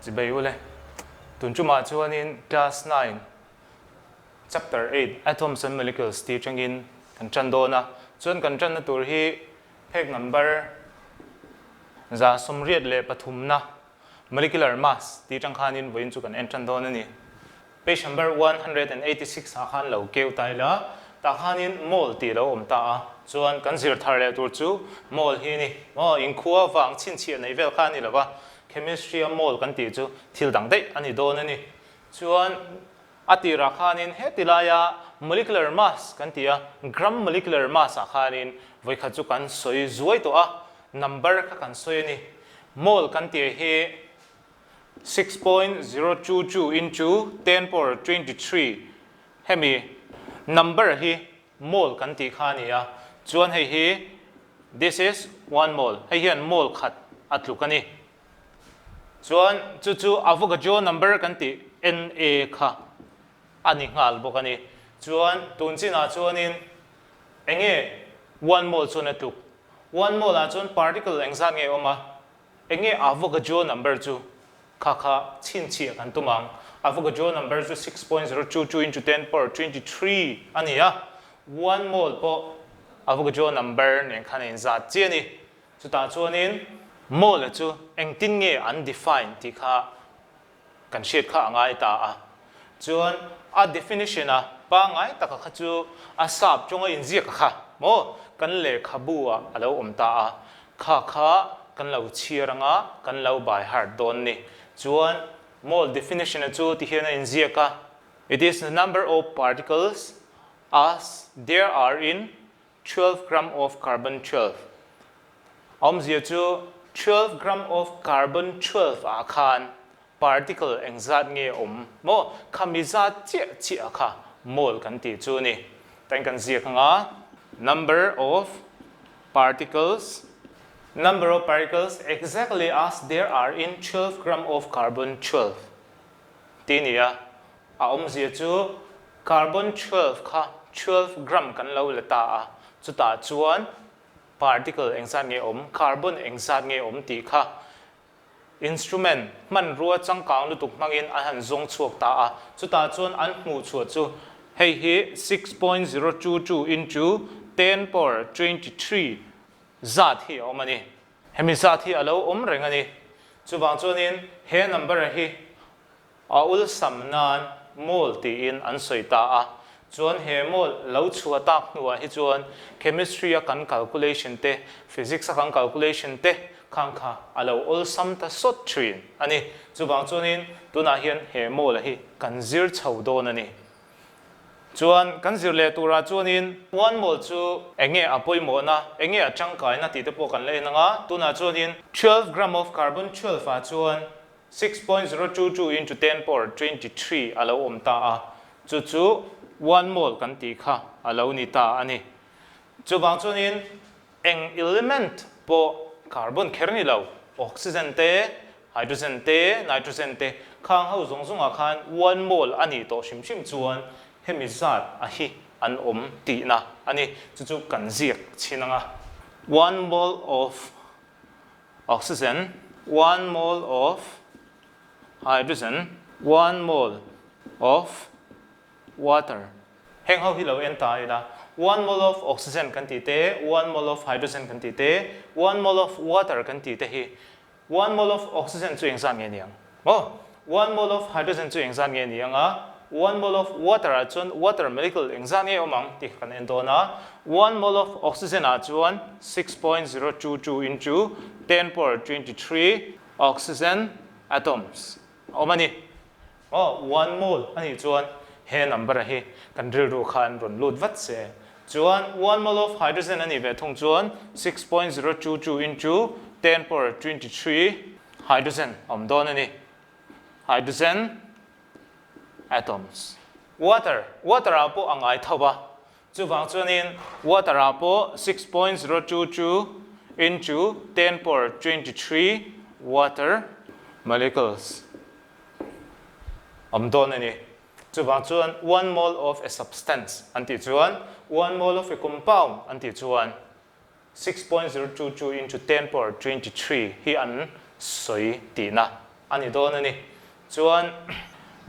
Chibei ule. Tun tumah chuanin class 9 chapter 8 atoms and molecules tih atangin kan tan dawn a. Chuan kan tanna tur hi phek number 183na molecular mass tih atang khanin vawiin chu kan en tan dawn a ni. Page number 186 ah khan lo keu ta ila, tah khanin mole tih lo awm ta a, chuan kan zir thar leh tur chu mole hi a ni. Maw inkhua vang chhinchhiah neih vel kha a ni lo va, chemistry a mole kan tih chu thil dang daih a ni dawn a ni. Chuan a tirah khanin heti laia molecular mass kan ti a, gram molecular mass ah khanin vawikhat chu kan sawi zuai tawh a, number kha kan sawi a ni. Mole kan tih hi 6.022 into 10 power 23 hemi number hi mole kan tih kha a ni a, chuan hei hi this is one mole hei hian mole khat a tluk a ni. Chuan chu chu Avogadro number kan tih Na kha a ni nghal bawk a ni. Chuan tun chinah chuanin eng nge one mole chuan a tluk? One mole ah chuan particle engzat nge awm a? Eng nge Avogadro number chu? Kha kha chhinchhiah kan tum ang. Avogadro number chu 6.022 into 10 power 23 a ni a. One mole pawh Avogadro number nen khan a inzat chiah a ni. Chutah chuanin mole chu engtin nge an define tih kha kan hriat kha a ngai ta a. Chuan a definition a pangngai taka kha chu a sap chunga inziak kha maw kan lehkhabu ah a lo awm ta a. Kha kha kan lo chhiar anga kan lo by heart dawn ni. Chuan mole definition a chu ti hian a inziak a, It is the number of particles as there are in 12 gram of carbon 12. Awmzia chu 12 gram of carbon 12 ah khan particle engzat nge awm maw? Khami zat chiah chiah kha mole kan tih chu a ni. Tain kan ziak anga number of particles number of particles exactly as there are in 12 gram of carbon 12 tih a ni a. A awmzia chu carbon 12 kha 12 gram kan lo la ta a, chutah chuan particle engzat nge awm, carbon engzat nge awm tih kha instrument hmanrua changkang lutuk hmangin an han zawng chhuak ta a, chutah chuan an hmuh chhuah chu hei hi 6.022 into 10 power 23 zat hi a awm a ni. Hemi zat hi a lo awm reng a ni. Chuvang chuanin he number hi A ulsam nan mole tiin an sawi ta a, chuan he mole lo chhuah tak hnuah hi chuan chemistry a kan calculation te, physics a kan calculation te khang kha a lo awlsam ta sawt thin a ni. Chuvang chuanin tunah hian he mole hi kan zir chho dawn a ni. Chuan kan zir leh turah chuanin one mole chu eng nge a pawimawhna, eng nge a tangkaina tih te pawh kan la en ang a, tunah chuanin 12 gram of carbon 12 ah chuan 6.022 into 10 power 23 a lo awm ta a, chu chu one mole kan tih kha a lo ni ta a ni. Chuvang chuanin eng element pawh carbon kher ni lo, oxygen te, hydrogen te, nitrogen te khang ho zawng zawngah khan one mole a nih tawh hrim hrim chuan hemi zat a hi an awm tihna a ni. Chu chu kan ziak chhin ang a, one mole of Oxygen, one mole of hydrogen, one mole of water. Heng ho hi lo en ta ila, one mole of oxygen kan tih te, one mole of hydrogen kan tih te, one mole of water kan tih te hi one mole of oxygen chu engzat nge ni ang? Maw? One mole of hydrogen chu engzat nge ni ang a? One mole of water ah chuan water molecule engzat nge awm ang tih kha kan en dawn a. One mole of oxygen ah chuan 6.022 into 10 power 23 oxygen atoms a awm a ni. Aw, one mole a nih chuan he number hi kan rilru khan rawn lut vat se. Chuan one mole of hydrogen a nih ve thung chuan 6.022 into 10 power 23 hydrogen a awm dawn a ni. Hydrogen atoms. Water, Water ah pawh a ngai tho a, chuvang chuanin water ah pawh 6.022 into 10 power 23 water molecules awm dawn a ni. Chuvang chuan one mole of a substance an tih chuan one mole of a compound an tih chuan 6.022 into 10 power 23 hi an sawi tihna. a ni dawn a ni. Chuan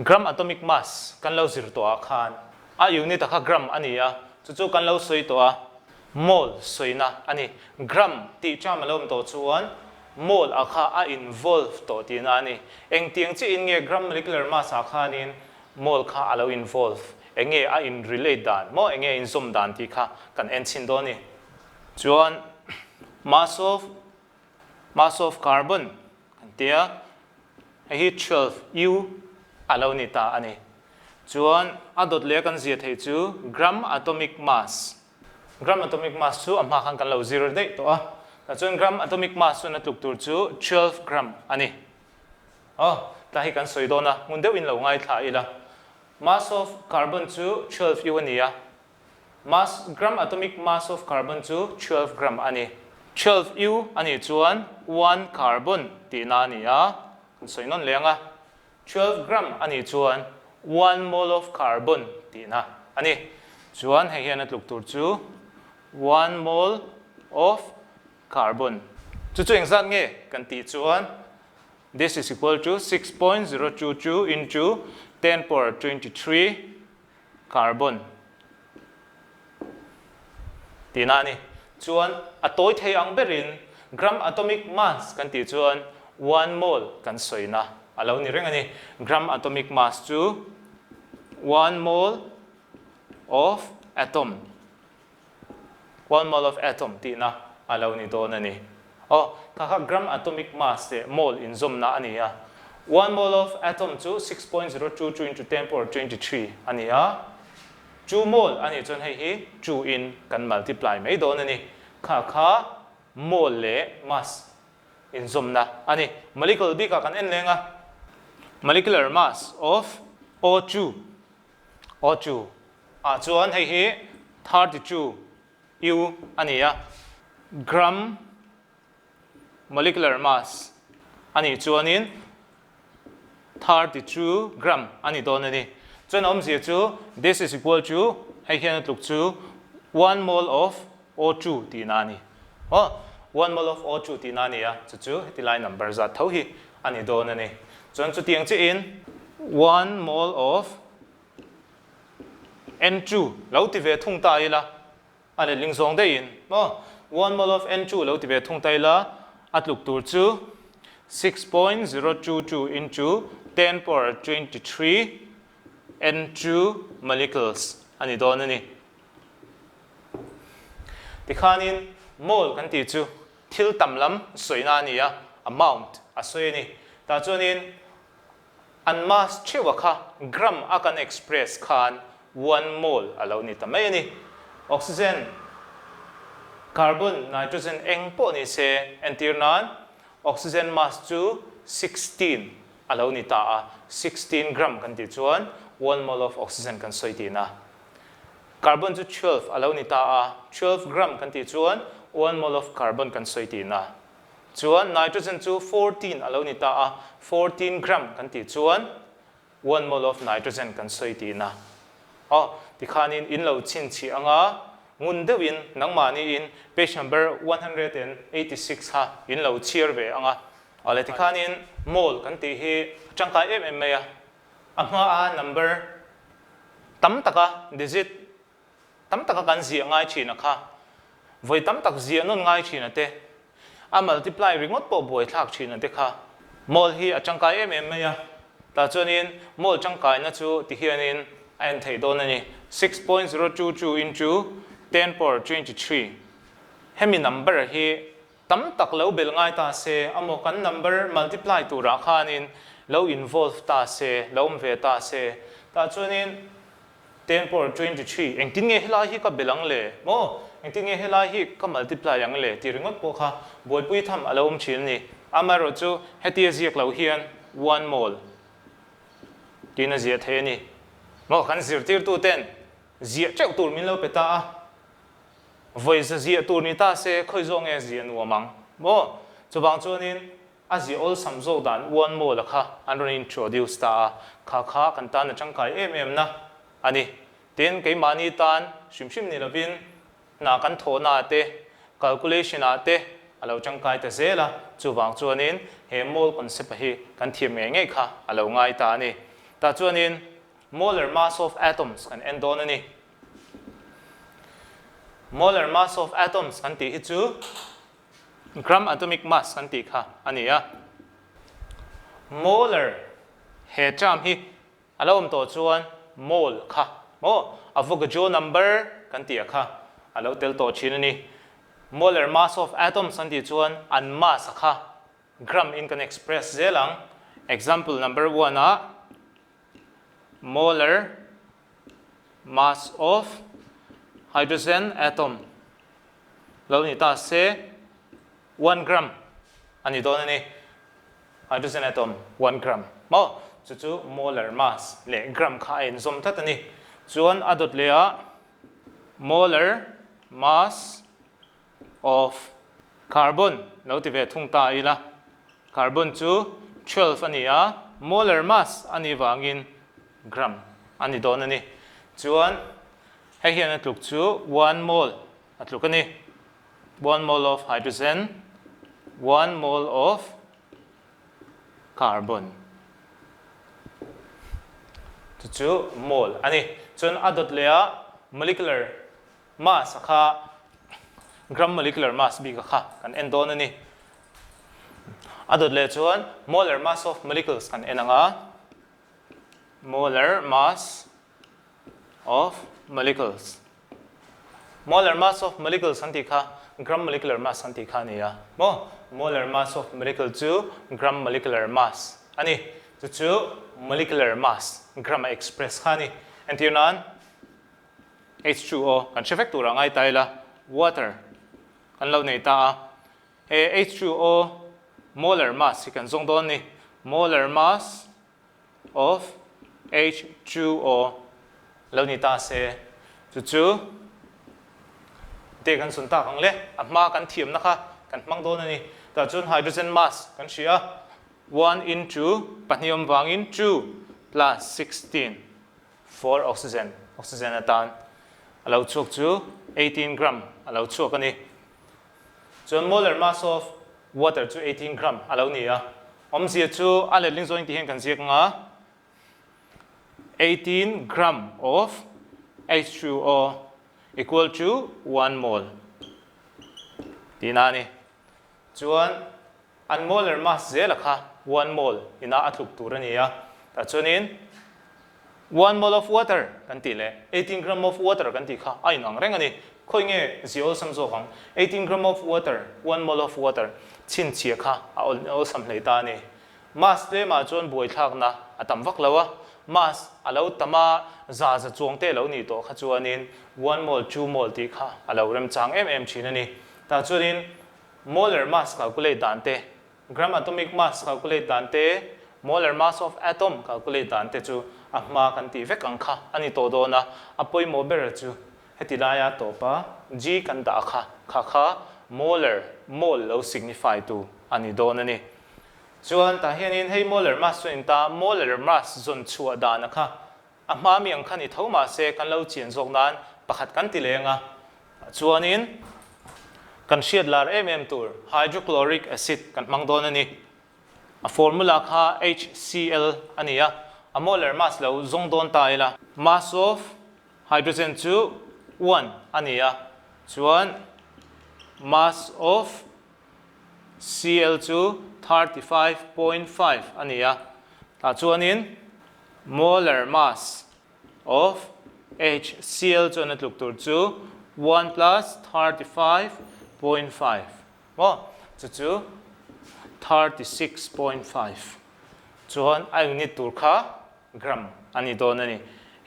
gram atomic mass kan lo zir tawh ah khan a unit a kha gram a ni a, chu chu kan lo sawi tawh a, mole sawina a ni. Gram tih term a lo awm tawh chuan mole a kha a involve tawh tihna a ni. Engtiang chiahin nge gram molecular mass ah khanin mole kha a lo involve, enge a in relate dan maw, enge a inzawm dan tih kha kan en chhin dawn a ni. Chuan mass of mass of carbon kan ti a, hei hi 12 U a lo ni ta a ni. Chuan a dawt leh kan zia theih chu gram atomic mass. Gram atomic mass chu a hma khan kan lo zir daih tawh a, tah chuan gram atomic mass chuan a tluk tur chu 12 gram a ni. Aw, tlai hi kan sawi dawn a, hmun deuhin lo ngaithla ila. Mass of carbon chu 12 U a ni a, Mass, gram atomic mass of carbon chu 12 gram a ni. 12 U a nih chuan one carbon tihna a ni a, kan sawi nawn leng a. 12 gram a nih chuan one mole of carbon tihna a ni. Chuan hei hian a tluk tur chu one mole of carbon. Chu chu engzat nge kan tih chuan this is equal to 6.022 into 10 power 23 carbon tihna a ni. Chuan a tawi thei ang berin gram atomic mass kan tih chuan one mole kan sawina a lo ni reng a ni. Gram atomic mass chu one mole of atom, one mole of atom tihna a lo ni dawn a ni. Aw, kha kha gram atomic mass leh mole inzawmna a ni a. One mole of atom chu 6.022 into 10 power 23 a ni a. Two mole a nih chuan hei hi two in kan multiply mai dawn a ni. Kha kha mole leh mass inzawmna a ni. Molecule bikah kan en leng a. Molecular mass of O2, O2 ah chuan hei hi 32 U a ni a, gram molecular mass a nih chuanin 32 gram a ni dawn a ni. Chuan a awmzia chu this is equal to hei hian a tluk chu one mole of O2 tihna a ni. Aw, one mole of O2 tihna a ni a, chu chu heti lai number zat tho hi a ni dawn a ni. Chuan chutiang chiahin one mole of N2 lo ti ve thung ta ila, a letling zawng daihin maw? One mole of N2 lo ti ve thung ta ila, a tluk tur chu 6.022 into 10 power 23 N2 molecules a ni dawn a ni. Tikhanin mole kan tih chu thil tam lam sawina a ni a, amount a sawi a ni. Tah chuanin An mass theuha kha gram a kan express khan one mole a lo ni ta mai a ni. Oxygen, carbon, nitrogen eng pawh ni se entir nan oxygen mass chu 16 a lo ni ta a, 16 gram kan tih chuan one mole of oxygen kan sawi tihna. Carbon chu 12 a lo ni ta a, 12 gram kan tih chuan one mole of carbon kan sawi tihna. Chuan nitrogen chu 14 a lo ni ta a, 14 gram kan tih chuan one mole of nitrogen kan sawi tihna. Aw, tikhanin in lo chhinchhih anga ngun deuhin nangmahniin page number 186 kha in lo chhiar ve anga. Aw le, tikhanin mole kan tih hi tangkai em em mai a, a hmaa number tam taka digit Tam taka kan ziah ngai thin a kha. Vawi tam tak ziah nawn ngai thin a te. A multiply ringawt pawh buai thlak thin a te kha. Mall hi a tangkai em em mai a. Tah chuanin mall tangkaina chu ti hianin a en theih dawn a ni. 6.022 into 10 power 23 Hemi number hi tam tak lo belh ngai ta se, amaw kan number multiply turah khanin lo involve ta se, lo awm ve ta se. Tah chuanin 10 power 23, engtin nge helai hi ka belh ang le? Maw? Engtin nge helai hi ka multiply ang le? Tih ringawt pawh kha buaipui tham a lo awm thin a ni. Amaherawhchu hetia ziak lo hian one mole tiin a ziah thei a ni. Maw? Kan zirtirtuten ziah teuh tur min lo pe ta a, vawi za ziah tur ni ta se khawi zawk nge ziah nuam ang? Maw? Chuvang chuanin A ziah awlsam zawk dan one mole a kha an rawn introduce ta a, kha kha kan tan a tangkai em em na a ni. Tin, keimahni tan hrim hrim ni lovin hna kan thawhna ah te, calculation ah te a lo tangkai ta zel a. Chuvang chuanin he mole concept-a hi kan thiam ngei ngei kha a lo ngai ta a ni. Tah chuanin molar mass of atoms kan en dawn a ni. Molar mass of atoms kan tih hi chu gram atomic mass kan tih kha a ni a. Molar he term hi A lo awm tawh chuan mole kha maw Avogadro number kan tih a kha a lo tel tawh thin a ni. Molar mass of atoms kan tih chuan an mass a kha gram in kan express zel ang. Example number one ah molar mass of hydrogen atom lo ni ta se one gram a ni dawn a ni. Hydrogen atom one gram maw? Chu chu molar mass leh gram kha a inzawm tlat a ni. Chuan a dawt leh ah molar mass of carbon lo ti ve thung ta ila. Carbon chu 12 a ni a, molar mass a nih vangin gram a ni dawn a ni. Chuan hei hian a tluk chu one mole a tluk a ni. One mole of hydrogen, one mole of carbon. Chu chu mole a ni. Chuan a dawt leh ah molecular mass a kha gram molecular mass bik a kha kan en dawn a ni. A dawt leh chuan molar mass of molecules kan en ang a, molar mass of molecules. Molar mass of molecules an tih kha gram molecular mass an tih kha a ni a maw? Molar mass of molecule chu gram molecular mass a ni. Chu chu molecular mass gram a express kha a ni. Entir nan H2O kan hre vek turah ngai ta ila water kan lo nei ta a. He H2O molar mass hi kan zawng dawn a ni. Molar mass of H2O lo ni ta se, chu chu te kan sun tak ang le, a hma kan thiamna kha kan hmang dawn a ni. Tah chuan hydrogen mass kan hria a, one into pahnih awm vangin two plus 16 for oxygen, oxygen atan a lo chhuak chu 18 gram a lo chhuak a ni. Chuan molar mass of water chu 18 gram a lo ni a, awmzia chu a letling zawng tih hian kan ziak ang a, 18 gram of H2O equal to 1 mole tihna a ni. Chuan an molar mass zela kha 1 mole ina a tluk tur a ni a, tah chuanin One mole of water kan tih leh 18 gram of water kan tih kha a inang reng a ni. Khawi nge zia awlsam zawk ang? 18 gram of water, one mole of water chhinchhiah kha a awlsam hlei ta a ni. Mass tlemah chuan buaithlakna a tam vak lo a, mass a lo tam a, za za chuang te a lo nih tawh kha chuanin one mole, two mole tih kha a lo remchang em em thin a ni. Tah chuanin molar mass calculate dan te Gram atomic mass calculate dan te, molar mass of atom calculate dan te chu a hma kan tih vek ang kha a ni tawh dawn a, a pawimawh ber chu heti laia tawpa G kan dah kha kha kha molar, mole lo signify tu a ni dawn a ni. Chuan tah hianin hei molar mass chu a inta, molar mass zawn chhuah dana kha A hma mi ang kha ni tho mah se kan lo chian zawk nan pakhat kan ti leng a, chuanin kan hriat lar em em tur hydrochloric acid kan hmang dawn a ni. A formula kha HCl a ni a, a molar mass lo zawng dawn ta ila. Mass of hydrogen chu one a ni a, chuan mass of Cl chu 35.5 a ni a, tah chuanin Molar mass of HCl chuan a tluk tur chu one plus 35.5 maw? Chu chu 36.5 chuan a unit tur kha gram a ni dawn a ni.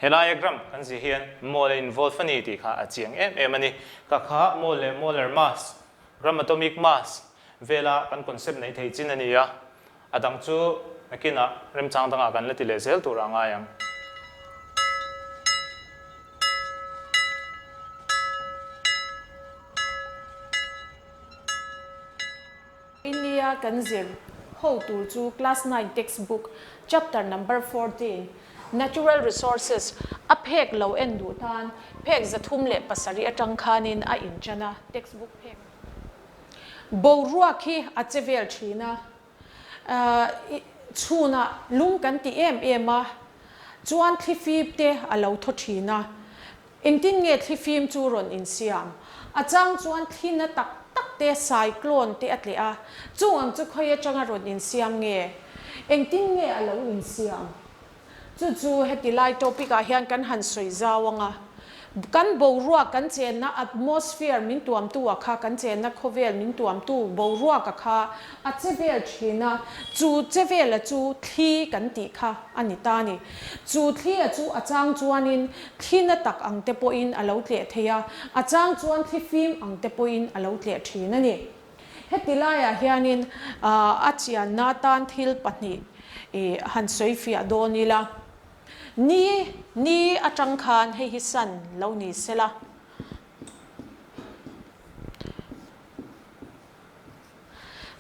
Helaia gram kan zir hian mole a involve a ni tih kha a chiang em em a ni. Ka kha mole leh molar mass, gram atomic mass vela kan concept neih thei chin a ni a. A dang chu nakinah remchang dangah kan la ti leh zel tur a ngai ang. India kan zir ho tur chu Class 9 textbook chapter number 14 Natural Resources a phek lo en duh tan phek 307 atang khanin a inchan a, textbook phek. Boruak hi a che vel thin a, chhunah lung kan ti em em a, chuan thlifip te a lo thaw thin a. Engtin nge thlifim chu rawn insiam? A chang chuan thli na tak tak te, cyclone te a tleh a, chung ang chu khawi atanga rawn insiam nge? Engtin nge a lo insiam? Chu chu heti lai topic ah hian kan han sawi zau ang a. Kan boruak kan chenna atmosphere min tuamtu a kha, kan chenna khawvel min tuamtu boruak a kha a che vel thin a, chu che vela chu thli kan tih kha a ni ta a ni. Chu thli a chu a chang chuanin thli na tak ang te pawhin a lo tleh thei a, a chang chuan thli fim ang te pawhin a lo tleh thin a ni. Heti laiah hianin a chianna atan thil pahnih han sawi fiah dawn ila, ni ni atang khan hei hi sun lo ni sela.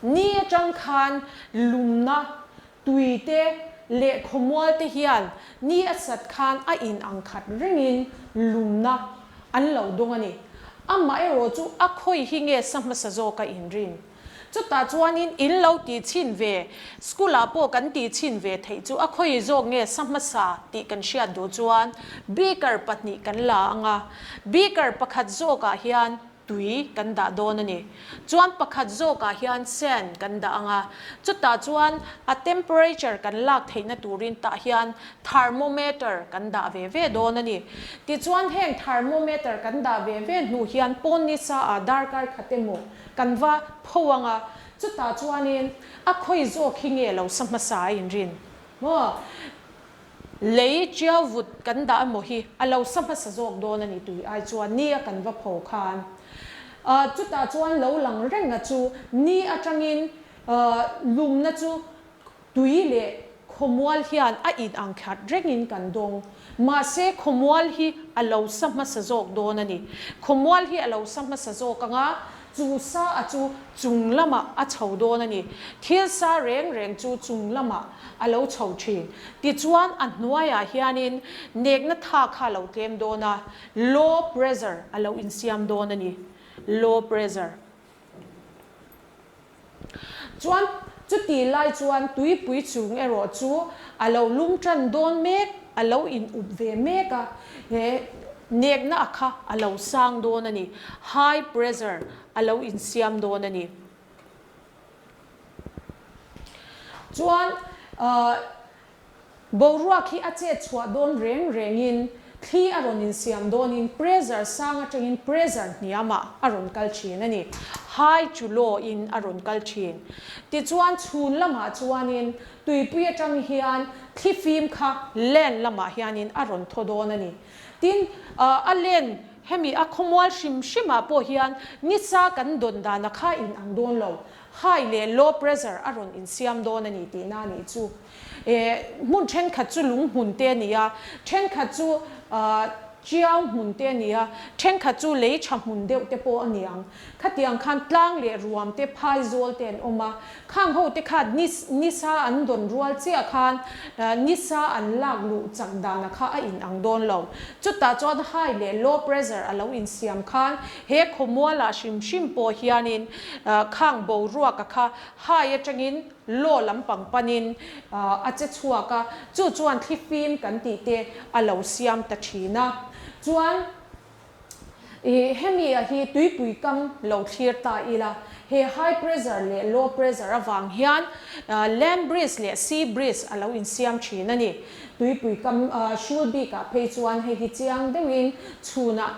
Ni atang khan lumna tui te leh khawmual te hian ni a sat khan a in ang khat rengin lumna an lo dawng a ni. Amaherawh chu a khawi hi nge sa hmasa zawk a inrin? Chutah chuanin in lo tih chhin ve, school ah pawh kan tih chhin ve theih chu a khawi zawk nge sa hmasa tih kan hriat duh chuan beaker pahnih kan la ang a, beaker pakhat zawkah hian tui kan dah dawn a ni. Chuan pakhat zawkah hian sand kan dah ang a, chutah chuan a temperature kan lak theihna turin tah hian thermometer kan dah ve ve dawn a ni. Tichuan heng thermometer kan dah ve ve hnu hian pawn nisa ah darkar khat emaw kan va pho ang a, chutah chuanin a khawi zawk hi nge lo sa hmasa a inrin maw? Lei chiau vut kan dah emaw hi a lo sa hmasa zawk dawn a ni tui ai chuan ni a kan va pho khan chutah chuan lo lang reng a chu ni atangin lumna chu tui leh khawmual hian a in ang khat rengin kan dawng. Mahse khawmual hi a lo sa hmasa zawk dawn a ni. Khawmual hi a lo sa hmasa zawk anga Chu sa a chu chung lamah a chho dawn a ni. Thil sa reng reng chu chung lamah a lo chho thin. Tichuan a hnuaiah hianin nekna tha kha a lo tlem dawn a, low pressure a lo insiam dawn a ni. Low pressure. Chuan chuti lai chuan tuipui chung erawh chu a lo lum tan dawn mek, a lo in up ve mek a, he nekna a kha a lo sang dawn a ni, high pressure a lo insiam dawn a ni. Chuan Boruak hi a chet chhuah dawn reng rengin thli a rawn insiam dawnin pressure sang atangin pressure hniamah a rawn kal thin a ni. High to low in a rawn kal thin. Tichuan chhun lamah chuanin tuipui atang hian thli fim kha land lamah hianin a rawn thaw dawn a ni. Tin, a land hemi a khawmual hrim hrimah pawh hian nisa kan dawn dana kha inang dawn lo. High leh low pressure a rawn insiam dawn a ni tihna a nih chu. E, hmun thenkhat chu lung hmun te a ni a, thenkhat chu chiau hmun te a ni a, thenkhat chu lei tha hmun deuh te pawh a ni ang. Khatiang khan tlang leh ruam te, phai zawl te an awm a, khang ho te kha nisa an dawn rual chiah khan nisa an lak luh chak dana kha a in ang dawn lo. Chutah chuan high leh low pressure a lo insiam khan he khawmualah hrim hrim pawh hianin khang boruaka kha high atangin Law lampang panin a che chhuak a, chu chuan thli fim kan tih te a lo siam ta thin a. Chuan i hemi a hi tuipui kam lo thlir ta ila, he high pressure leh low pressure avang hian land breeze leh sea breeze a lo insiam thin a ni. Tuipui kam hrul bikah phei chuan hei hi chiang deuhin chhunah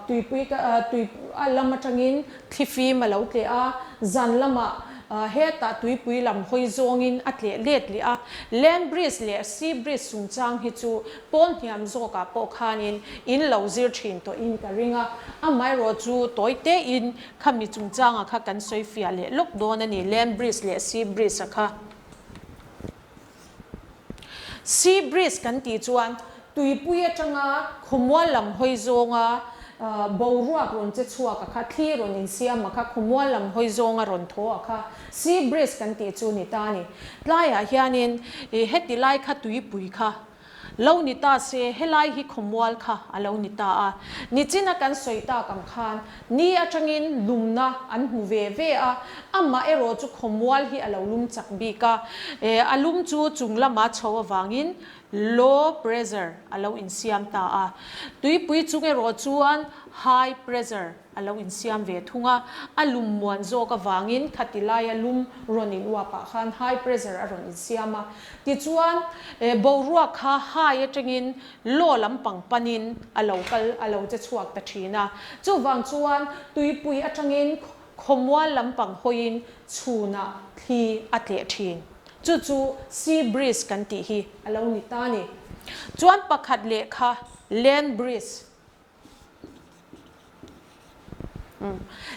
tuipui tui a lam atangin Thli fim a lo tleh a, zan lamah hetah tuipui lam hawi zawngin a tleh let leh a. Land bridge leh sea bridge chungchang hi chu pawn hniam zawkah pawh khanin in lo zir thin tawhin ka ring a. Amaherawh chu tawi tein khami chungchangah kha kan sawi fiah leh lawk dawn a ni, land bridge leh sea bridge-a kha. Sea breeze kan tih chuan tuipui atanga khawmual lam hawi zawnga boruak rawn che chhuak a kha, thli rawn insiam a kha, khawmual lam hawi zawnga rawn thaw a kha sea breeze kan tih chu ni ta a ni. Tlaiah hianin heti lai kha tuipui kha. Lo ni ta se, helai hi khawmual kha a lo ni ta a. Nichina kan sawi tak ang khan ni atangin lumna an hmu ve ve a, amah erawh chu khawmual hi a lo lum chak bik a, a lum chu chung lama chho avangin low pressure a lo insiam ta a. Tuipui chung erawh chuan high pressure a lo insiam ve thung a, a lum muan zawk avangin khati laia lum rawn in uapah khan high pressure a rawn insiam a. Tichuan, boruak kha high atangin low lampang panin a lo kal, a lo che chhuak ta thin a. Chuvang chuan tuipui atangin khawmual lampang hawiin chhunah thli a tleh thin. Chu chu sea breeze kan tih hi a lo ni ta a ni. Chuan pakhat lehkha land breeze.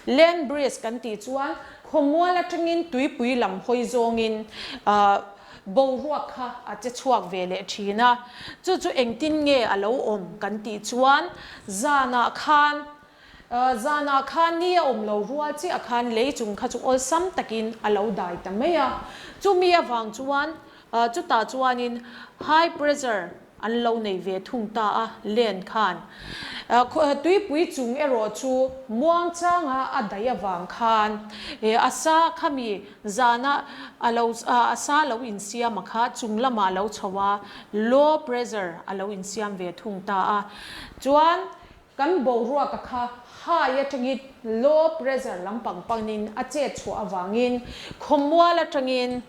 Land breeze kan tih chuan khawmual atangin tuipui lam hawi zawngin boruak kha a che chhuak ve leh thin a. Chu chu engtin nge a lo awm kan tih chuan zanah khan zanah khan ni a awm lo rual chiah khan lei chung kha chu awlsam takin a lo dai ta mai a. Chumi avang chuan Chutah chuanin high pressure an lo nei ve thung ta a, Len khan. Tuipui chung erawh chu muangchanga a daih avang khan a sa khami zana a lo a sa lo insiam a kha chung lamah a lo chho a, low pressure a lo insiam ve thung ta a. Chuan kan boruaka kha high atangin low pressure lampang panin a chet chhuah avangin khawmual atangin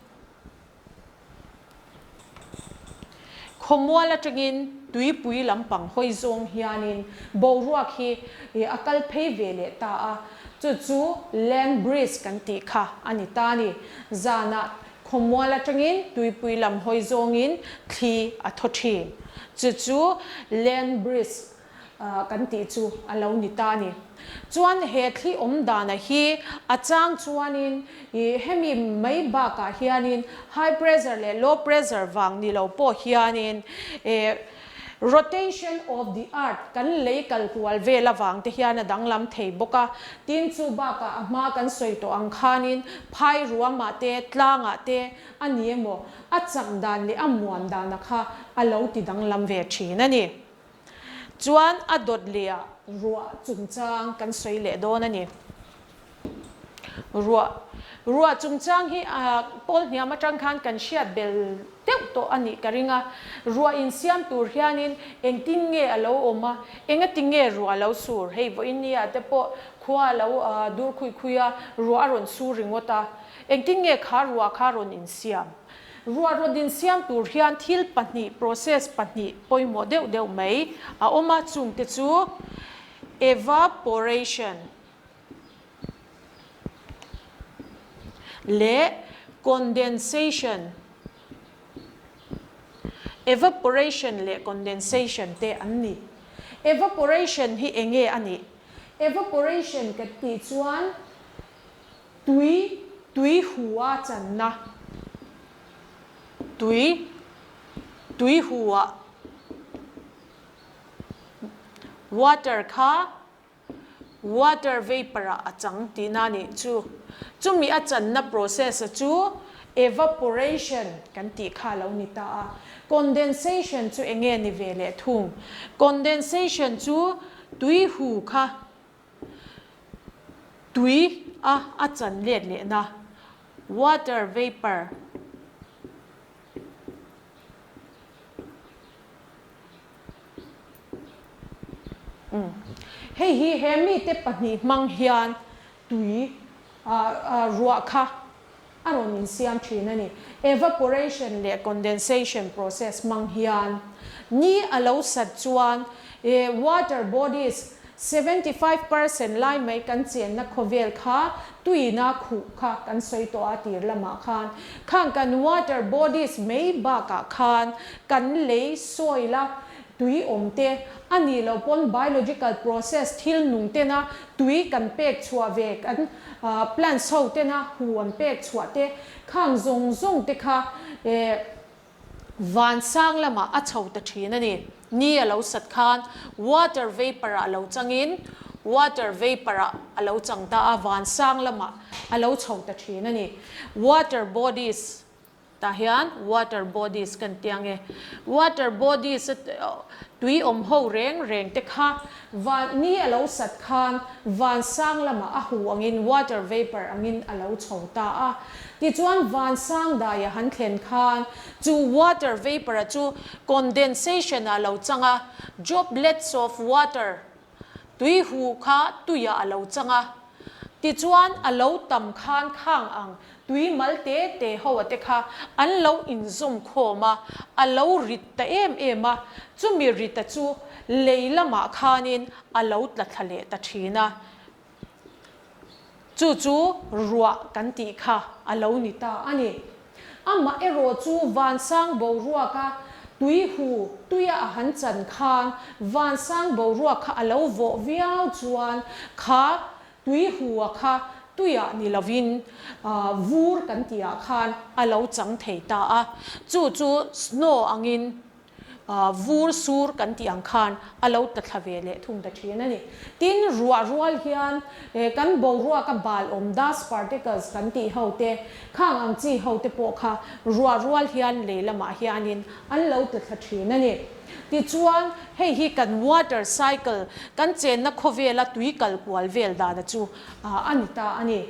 Khawmual atangin tuipui lampang hawi zawng hianin boruak hi a kal phei ve leh ta a, chu chu land bridge kan tih kha a ni ta a ni. Zanah khawmual atangin tuipui lam hawi zawngin thli a thaw thin. Chu chu land bridge kan tih chu a lo ni ta a ni. Chuan he thli awm dana hi a chang chuanin ih hemi mai bakah hianin high pressure leh low pressure vang ni lo pawh hianin ih rotation of the earth kan lei kal kual vel avang te hian a danglam thei bawk a. Tin chu bakah a hma kan sawi tawh ang khanin phai ruamah te tlangah te a ni emaw a chak dan leh a muan dana kha a lo ti danglam ve thin a ni. Chuan a dawt leh ah ruah chungchang kan sawi leh dawn a ni. Ruah Ruah chungchang hi pawl hniam atang khan kan hriat bel deuh tawh a nih ka ring a. Ruah insiam tur hianin engtin nge a lo awm a, engati nge ruah a lo sur? Hei vawiin ni ah te pawh khua a lo dur khui khui a, ruah a rawn sur ringawt a. Engtin nge kha ruah kha a rawn insiam? Ruahrawt insiam tur hian thil pahnih, process pahnih pawimawh deuh deuh mai a awm a, chungte chu evaporation leh condensation, evaporation leh condensation te an ni. Evaporation hi enge a nih? Evaporation ka tih chuan Tui, tui hu a channa. Tui, tui hu a water kha water vapour ah a chang tihna a nih chu. Chumi a channa process a chu evaporation kan tih kha a lo ni ta a. Condensation chu eng nge ni ve leh thung? Condensation chu tui hu kha Tui a a chan let lehna, water vapour. Umm hei hi he mite pahnih hmang hian tui ruah kha a rawn insiam thin a ni. Evaporation leh condensation process hmang hian ni a lo sat chuan water bodies 75% lai mai kan chenna khawvel kha tuina khuh kha kan sawi tawh a tir lamah khan khang kan water bodies mai bakah khan kan lei soil a tui awm te, a nih loh pawn biological process thil nung tena tui kan pek chhuah ve kan plants ho tena hu an pek chhuah te khang zawng zawng te kha van sang lamah a chho ta thin a ni. Ni a lo sat khan water vapour ah lo changin water vapour ah a lo chang ta a, van sang lamah a lo chho ta thin a ni. Water bodies. Tah hian water bodies kan ti ang e. Water bodies a tui awm ho reng reng te kha van ni a lo sat khan van sang lamah a hu angin water vapour angin a lo chho ta a. Tichuan van sang daia han thlen khan chu water vapour a chu condensation ah lo chang a, droplets of water Tui huh kha tuiah a lo chang a, tichuan a lo tam khan khang ang tui mal te te ho a te kha an lo inzawm khawm a, a lo rit ta em em a, chumi rita chu lei lamah khanin a lo tla thla leh ta thin a. Chu chu ruah kan tih kha a lo ni ta a ni. Amah erawh chu vansang boruaka tui hu tuia a han chan khan vansang boruak kha a lo vawh viau chuan kha tui hu-a kha tuiah ni lovin vur kan tihah khan a lo chang thei ta a. Chu chu snow angin Vur sur kan tih ang khan a lo ta thla ve leh thung ta thin a ni. Tin, ruah rual hian kan boruaka bal awm dust particles kan tih ho te, khang ang chi ho te pawh kha ruah rual hian lei lamah hianin an lo ta thla thin a ni. Tichuan, hei hi kan water cycle, kan chenna khawvela tui kal kual vel dana chu a ni ta a ni.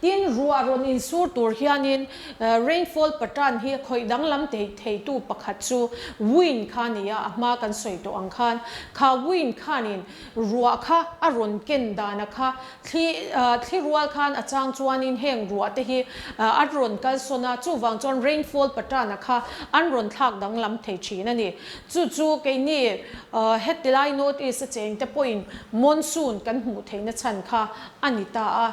Tin, ruah rawn insur tur hianin rainfall pattern hi khawih danglam theih theitu pakhat chu wind kha a ni a, a hma kan sawi tawh ang khan. Kha wind khanin ruah kha a rawn ken dana kha thli thli rual khan a chang chuanin heng ruah te hi a rawn kalsawn a, chuvang chuan rainfall pattern-a kha an rawn thlak danglam thei thin a ni. Chu chu keini hetilai North East a chengte pawhin monsoon kan hmuh theihna chhan kha a ni ta a.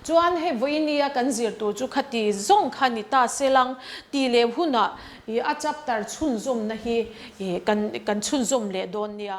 Chuan hei vawinia kan zir tur chu khati zawng kha ni ta selang tih leh hunah ih a chapter chhunzawmna hi ih kan kan chhunzawm leh dawn nia.